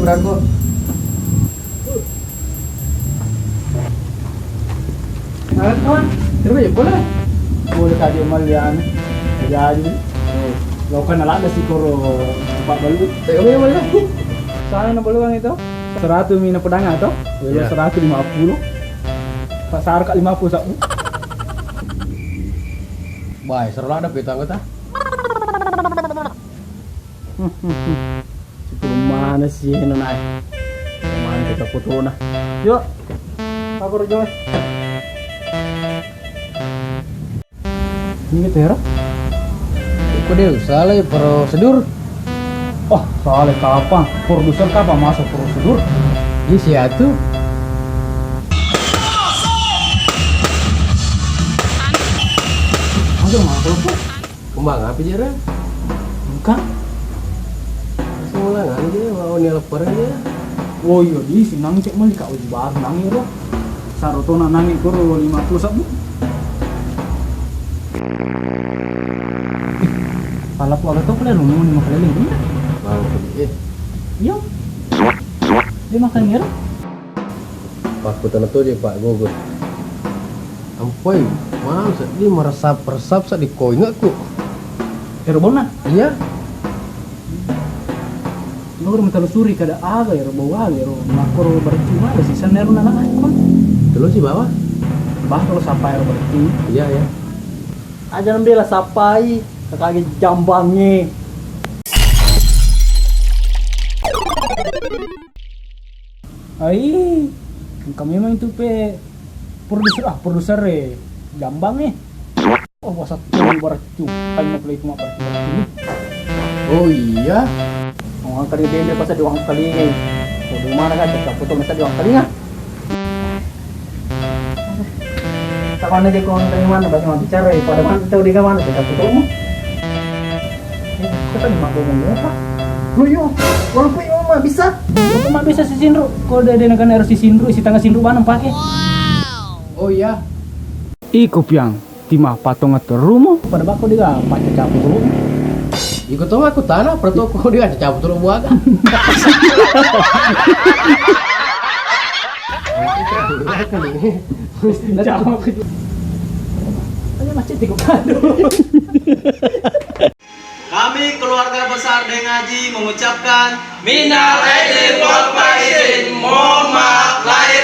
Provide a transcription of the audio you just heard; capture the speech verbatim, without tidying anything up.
Rangko. Halo, kawan. Terus ya, boleh? Boleh tadi, Mal, ya, anu. Jadi. Lo kan ada si koro Pak Balu. Saya kami boleh. Soalnya na baluang itu. Seratus mina pedanga to? Welo. Iya. Seratus lima puluh. Pasar ka lima puluh sabbu. Bae, seru ladde peta anggota. Sepuluh mana sih, no, naik. Mana kita fotona? Yuk. Apa, Rojo? Ini gitu ya, Ro? Kok dia salah ya prosedur? Oh, salah kapang. Produser kapang masuk prosedur? Isi atu. Aduh, maaf, Ro. Kembang apa, Jera? Engka. Semula nganu je, mau nelpon je. Oh iya, di sinang cek meli kak uji baru nang iro. Saro tona nang ikoro lima puluh sabbu. Pala ku aga to pale rumu ni makalele ni. Mau eh. Iya. Dia makan iro. Pakkutana to je Pak Gogo. Ampoi, mau seddi meresap-resap seddi koingeku. Ero bonna? Iya. Lo ro matalusuri kada aga ero bau aga ero makkoro berarti mana sih sana ero nana aku. Terus sih bawa? Bah kalau sapa ero berarti. Iya, iya. Aja nambela sapai, kakage jambangnge. Ai, engka memang itu pe produser, ah, produser e jambang e. Oh, wasa tu baraccu. Kan mau play cuma baraccu. Oh iya. Oh, kali dia dia pasal doang kali. Oh, di mana kan? Kita foto masa doang kali ya. Kapan aja kau dari mana? Bagaimana bicara? Pada mana tahu dia mana? Kita foto. Eh, kita nih mau ngomong apa? Lu yo, walaupun yo mah bisa. Aku mah bisa sisinru. Kau udah ada negara harus sisinru, isi tangga sinru mana pakai? Oh iya. Iko piang, tima patonga terumo. Pada bako dia pakai capu dulu. Iko tong aku tanah, perlu aku dia capu dulu buaga. Capu. Hanya masih tiga puluh. Kami keluarga besar Deng Haji mengucapkan minal aidin wal faizin, mohon maaf lahir